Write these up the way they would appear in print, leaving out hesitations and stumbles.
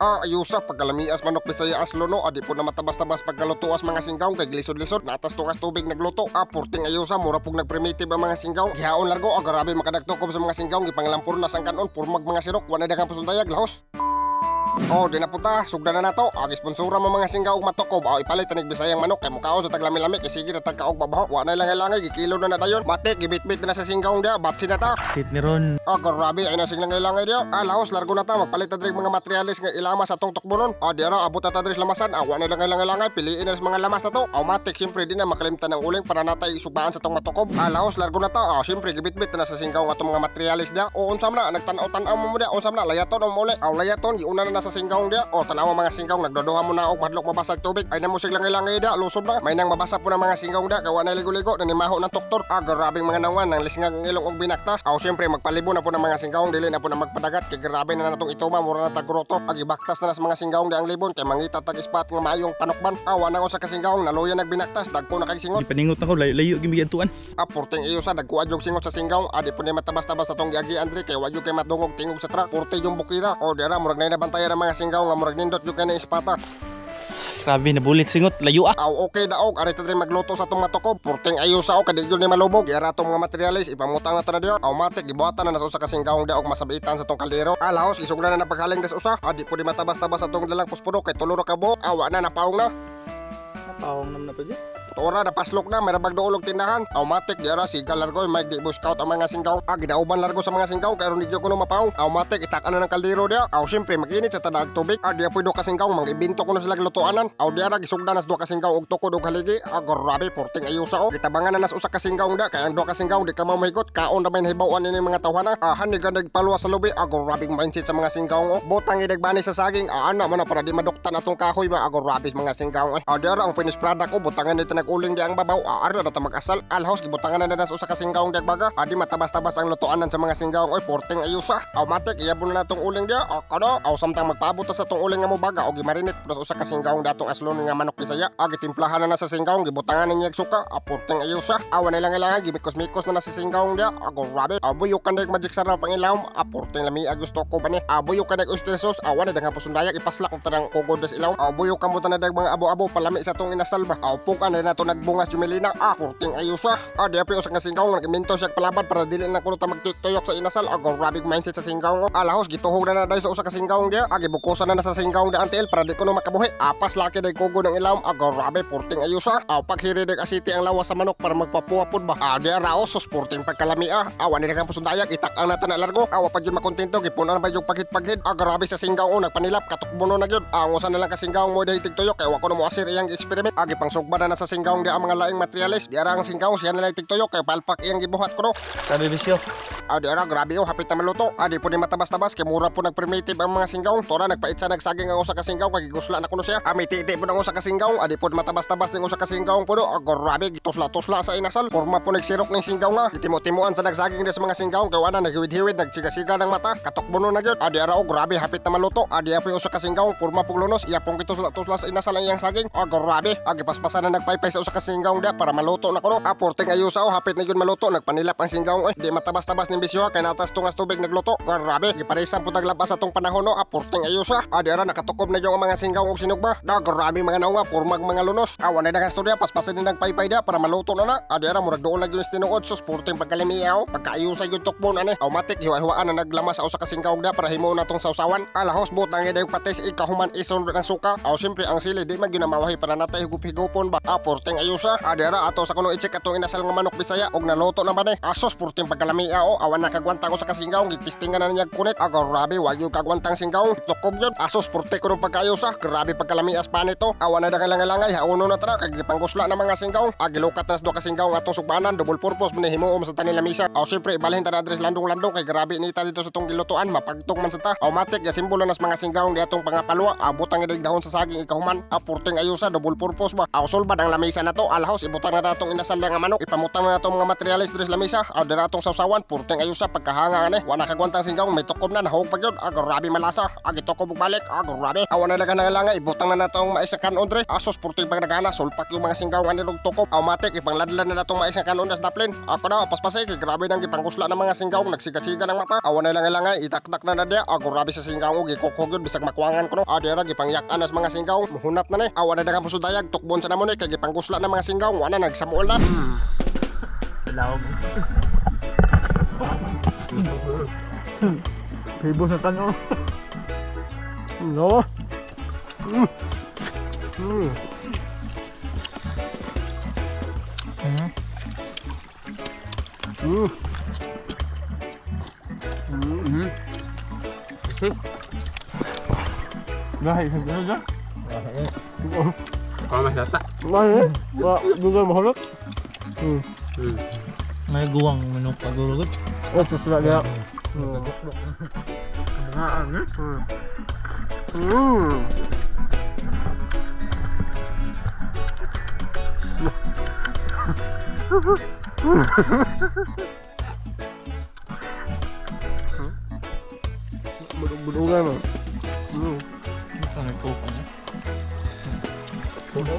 Ah, ayusa pagkalamias manok Bisaya aslo no, adi po na matabas-tabas pagkalutuas mga singgaw kay glisod-lisod natas tungas tubig nagluto. Ah, purting ayusa, mura pug nagprimitive ang mga singgaw. Gihaon largo, ah, grabe makadagtokob sa mga singgaw, gipanglampur na sang kanon, purmag mga sirok, wala daghang pasundayag lahos. Oh, di na puta, sugdan na nato. Agi sponsora mo mga singgaw og matukob. Aw ipalit tanig Bisayang manok kay mukaon sa taglami-lami kay sige na tagkaog babaho. Wa na langay-langay, gikilo na na dayon. Matik gibitbit na sa singgaw dia, batsi na ta. Sit ni ron. Ah, grabe ay nasing langay-langay dia. Ah, lahos largo na ta, magpalit ta diri mga materyales nga ilama sa atong tukbonon. Ah, di ara abot na ta diri sa lamasan. Ah, wa na langay-langay, piliin na sa mga lamas na to. Automatic siyempre di na makalimtan ang uling para natay isubaan sa tong matukob. Ah, lahos largo na ta. Ah, siyempre gibitbit na sa singgaw nga atong mga materyales dia. O unsam na nagtan-aw-tan-aw mo dia, unsam na layaton mo uli. Aw layaton giuna na sa singgaw dia. O tanawa mga singgaw nagdodoha mo na og madlok mabasag tubig. Ay namusig langay-langay dia, lusob na. May nang mabasa po ng mga singgaw dia kay wa na ligo-ligo nanimaho ng doktor. Ah, grabeng mga nawan nang lisngag ang ilong og binaktas. Aw siyempre magpalibo na po ng mga singgaw, dili na po na magpadagat kay grabe na natong ituma, mura na taggroto. Ag ibaktas na sa mga singgaw dia ang libon kay mangita tag ispat nga maayong panukban. Aw wa na usa ka singgaw naluya nagbinaktas, dagko na kay singot. Gipaningot na ko layo layo gimigan tuan. Ah, purting iyo sa dagko adyog singot sa singgaw. Adi po ni matabas-tabas atong giagi Andre kay wa kay madungog tingog sa truck. Purte yung bukira. O di ara murag nay nabantayan ang mga singgaw nga murag nindot jud kay na ispata. Grabe na bulit singot layo ah. Aw okay daog ari ta diri magluto sa atong matukob. Purting ayo sa o kay di jud ni malubog. Di atong mga materyales ipamutang na ta na diyo. Automatic gibuhatan na sa usa ka singgaw daog masabitan sa atong kaldero. Ah, lahos isugdan na na paghaling des usa. Adi po di matabas-tabas atong dalang puspuro kay tulo ra ka buok. Awa na napaong na. Pawang naman na pa dyan. Tora na paslok na, may rabag doolog tindahan. Automatic di ara siga largo, may di boy scout ang mga singgaw. Ah, ginauban largo sa mga singgaw kay aron di jud kuno mapaong. Automatic itakan na ng kaldero dia. Aw siyempre maginit sa tanaag tubig. Ah, di apoy do ka singgaw, mangibinto kuno sila lutuanan. Aw di ara gisugdan nas duha ka singgaw og tukod og haligi. Ah, grabe porting ayusa o. Gitabangan na nas usa ka singgaw da kay ang duha ka singgaw di ka mahigot. Kaon ra may nahibaw-an ini mga tawhana. Ah, hani ka nagpaluwa sa lubi. Ah, grabe mindset sa mga singgaw o. Butang idagbani sa saging. Ah, ana man na para di maduktan atong kahoy ba. Ah, grabe mga singgaw eh. Ah, di ara ang finished product o butangan dito nag-uling di ang babaw. Ah, ara na ta mag-asal. Alhos gibutangan na na sa usa ka singgaw di baga. Adi matabas-tabas ang lutuanan sa mga singgaw oy, porting ayusa. Automatic iyabon na natong uling dia. Ah, kano? Aw samtang magpaabot ta sa tong uling nga mobaga o gimarinate plus usa ka singgaw datong aslon nga manok Bisaya. Ah, gitimplahan na na sa singgaw, gibutangan niya suka. Ah, porting ayusa. Awa na lang ilangan gimikos-mikos na na sa singgaw dia. Ah, grabe. Ah, buyok kan magic sarap pang ilawom. Ah, porting lami gusto ko ba ni. Ah, buyok kan oyster sauce. Awa na daghang pasundayak ipaslak ang tanang kugod sa ilawom. Ah, buyok kan mo tanan mga abo-abo palami sa tong inasal ba. Ah, pukan na nato nagbungas jumelina. Ah, porting ayusa. Ah, di api usa nga singgaw nga nagminto siya palabad para dili na kuno ta magtuyok sa inasal. Ah, grabe mindset sa singgaw. Ah, lahos gituhog na na dayon sa usa ka singgaw dia. Ah, gibukosan na na sa singgaw dia ang tiil para di kuno makabuhi. Apas laki day kugo ng ilawom. Ah, grabe porting ayusa. Ah, paghiri day asiti ang lawas sa manok para magpapuwa pud ba. Ah, di raos sus porting pagkalami ah. Awa ni daghang pasundayag itak ang nata na largo. Awa pa jud makontento gipunan pa jud paghid-paghid. Ah, grabe sa singgaw o nagpanilap katukbono na gyud. Ah, ang usa na lang ka singgaw mo day tigtuyok kay wa ko no moasir iyang experiment. Ah, gipangsugba na na sa singgaw di ang mga laing materyales. Di ara ang singgaw siya na lang tigtuyok kay palpak iyang gibuhat ko no. Grabe bisyo. Ah, di ara grabe oh, hapit na maluto. Ah, di po ni matabas-tabas kay mura po nagprimitive ang mga singgaw. Tora nagpaitsa nagsaging ang usa ka singgaw kay gigusla na kuno siya. Ah, may titi po ng usa ka singgaw. Ah, di po matabas-tabas ning usa ka singgaw po do. Ah, grabe tusla-tusla sa inasal. Porma po nagsirok ning singgaw nga. Gitimo-timuan sa nagsaging di sa mga singgaw kay wala naghiwid-hiwid nagsiga-siga ng mata. Katukbono na gyud. Ah, di ara oh, grabe hapit na maluto. Ah, di apoy usa ka singgaw porma pug lunos. Iya pong gitusla-tusla sa inasal ang iyang saging. Ah, grabe. Ah, gipaspasan na nagpaypay sa usa ka singgaw dia para maluto na kuno. Ah, porting ayusa oh, hapit na gyud maluto. Nagpanilap ang singgaw eh. Di matabas-tabas ning bisyo kay natas tungas tubig nagluto. Grabe, giparisan po taglabas atong panahon no. Ah, porting ayusa. Ah, di ara nakatukob na yung mga singgaw og sinugba. Da grabe mga naunga, pormag mga lunos. Ah, wala na storya paspasin din nagpaypay dia para maluto na na. Ah, di ara murag doon na gyud tinuod sus porting pagkalimiyaw. Pagkaayusa gyud tukbon ani. Automatic hiwa-hiwaan na naglamas sa usa ka singgaw dia para himo na tong sawsawan. Ah, lahos bot ang idayog patis ikahuman ison ng suka. Aw siyempre ang sili di man gyud na mawahi para natay higup-higupon ba. Ah, porting ayusa. Ah, di ara ato sa kuno i-check atong inasal nga manok Bisaya og naluto na ba ni. Asos porting pagkalami o awan nakagwanta ko sa kasinggaw gitistingan na niya kunit. Ah, grabe wa gyud kagwantang singgaw. Tukob gyud. Asos porte kuno pagkaayusa. Grabe pagkalamias pa nito. Awan na daghang langay hauno na tara kay gipangusla na mga singgaw. Ah, gilukat na sa duha ka singgaw atong sugbanan double purpose man himuom sa tanin lamisa. Aw siyempre ibalhin ta na diri sa landong-landong kay grabe ni ta dito sa tong gilutuan mapagtong man sa ta. Automatic ya simbolo nas mga singgaw di atong pangapalwa. Abot ang idag dahon sa saging ikahuman. Ah, porting ayusa double purpose ba. Aw sulbad ang lamisa na to. Alhaos ibutang na atong inasal nga manok. Ipamutang na atong mga materyales diri sa lamisa. Aw dira atong sawsawan porting ang ayusa pagkahanga ani. Wala kagwantang singgaw may tukob na nahog pa gyud. Grabe malasa. Gitukob og balik. Grabe. Awa na daghang nga ibutang na natong mais nga kanon dre. Asos purting pagdagana sulpak yung mga singgaw ani og tukob. Automatic ipangladlan na natong mais nga kanon das daplin. Ako na paspasay kay grabe nang gipangkusla ng mga singgaw nagsigasiga ng mata. Awa na lang nga itakdak na na dia. Grabe sa singgaw og gikukog gyud bisag makuangan kuno. Dira gipangyak-an as mga singgaw muhunat na ni. Awa na daghang pusudayag tukbon sa namo ni kay gipangkusla ng mga singgaw wala nagsamuol na. Lawag. Hibo sa tanong. No. Dahil sa gano'n dyan? Kau mas data. Ay, wa juga mahulot. May guwang manok pagulugod. Oh, susula dia. Budug-budugan mo. Ano ko pa niya? Labo.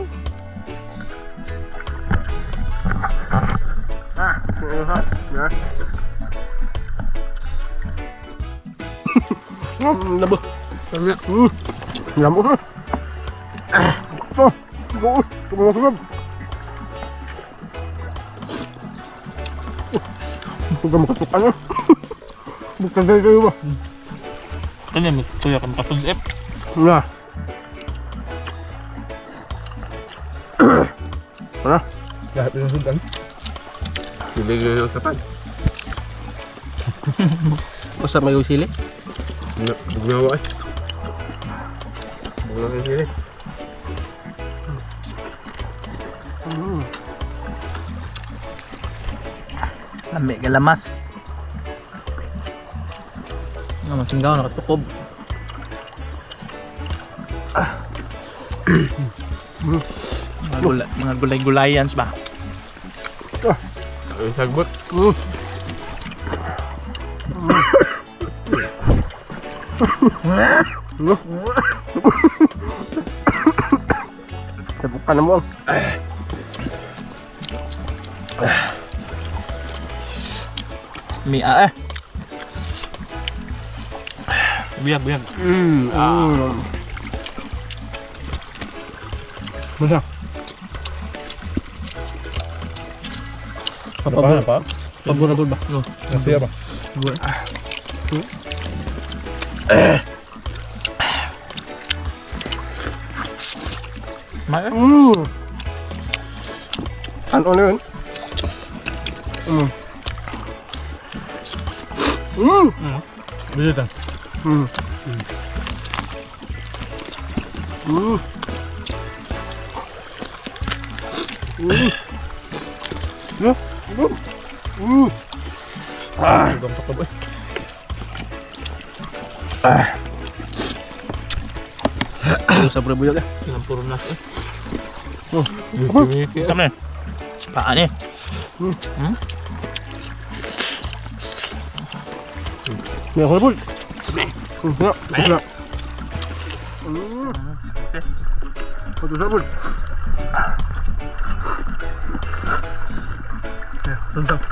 Labo. Bukan kayo ba? Kanya may kuya kang kasudip. Nah. Ano? Lahat ng sudan. Sili gano'n sa pan. Usap may sili? Bugnawa eh. Bugnawa yung sili. Lamig galamas. Nga masinggaw nakatukob. Mga gulay-gulayans ba? Ang sagbot. Tabukan na mo. Mia eh. Biyag, biyag. Mana? Apa pa? Pabura ba? No. Nanti apa? May Ano na yun? Bilitan. Gam tukob eh. Usap rin buyog eh. Ilang puro na. Misi-misi. Sama eh. Paan eh. May ako na. Ya. Ito Tuntang.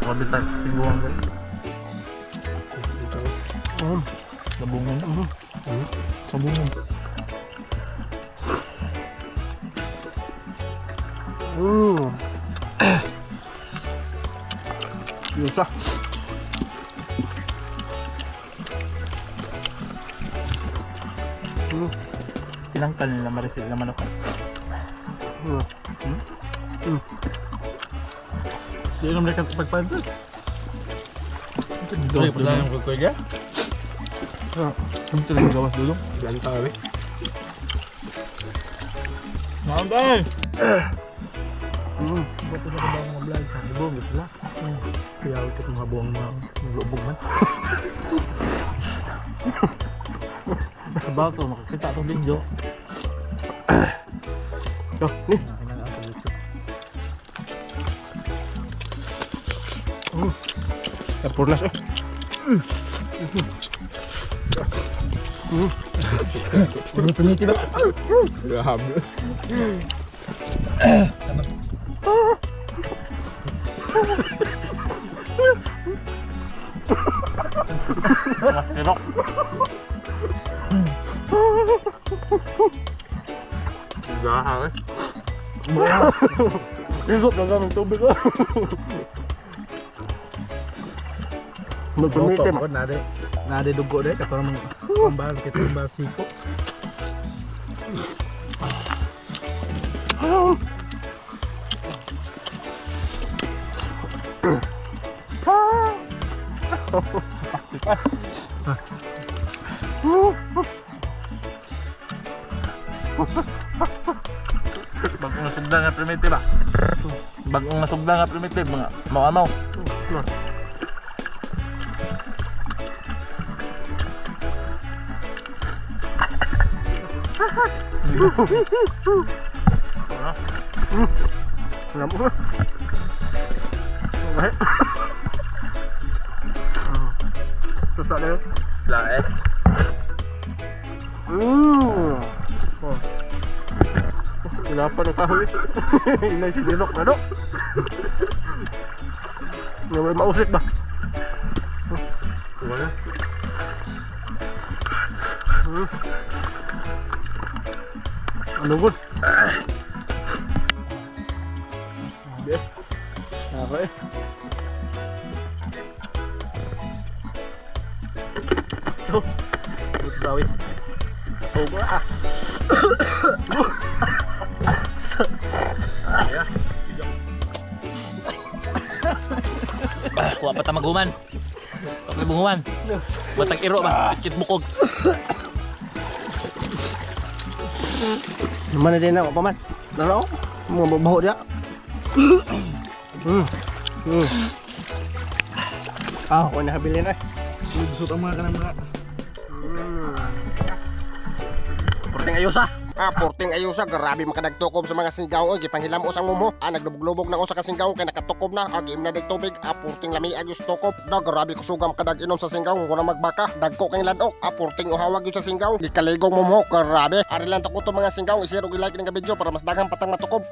Wabitay, siguang ba? Labungan. Sabungan. Bisa. Tinangkal nila marisil na manok. Di na mereka pagpantas. Ito Ay, pala yung kukuya. Ito lang gawas dulu. Lanta kami. Mabay. Bato na ba mga vlog? Ibong sila. Kaya ito mga buong mga lubog man. Sa bato makakita itong video. Oh, ni. Tapurnas eh. Primitive ba? Grabe. Masirok. Gahang eh. Isot na lang ng tubig. Magpamitim. Nade, nade dugo de katong mga ambal kita ambal siko. Bagong nasugda nga primitive ah. Bagong nasugda nga primitive mga mamaw. Susah na yun. Lae. Oh. Wala pa na kahoy. Inay si Dinok na no. May mausik ba? Wala. Ano gud? Okay. Okay. Oh. Ito. Oh, ah. Kuha pa ta maguman. Pag bunguman. Batag iro ba? Kit bukog. Mana din na pa man. Dalo. Mga baho dia. Ah, ko na habilin eh. Gusto ang mga kanang mga. Porting ayos ah. Ah, porting ayusa, grabe makadagtukob sa mga singgaw oy, gipanghilamos ang mumho. Ah, naglubog-lubog na usa ka singgaw kay nakatukob na. Ah, giim na dag tubig. Ah, porting lami agos tukob. Da, grabe kusugam kadag inom sa singgaw kung na magbaka. Dagko kay ladok. Ah, porting uhawag yun sa singgaw. Gikaligong mumho, grabe. Ari lang to mga singgaw, i-share ug i-like ning video para mas daghang patang matukob.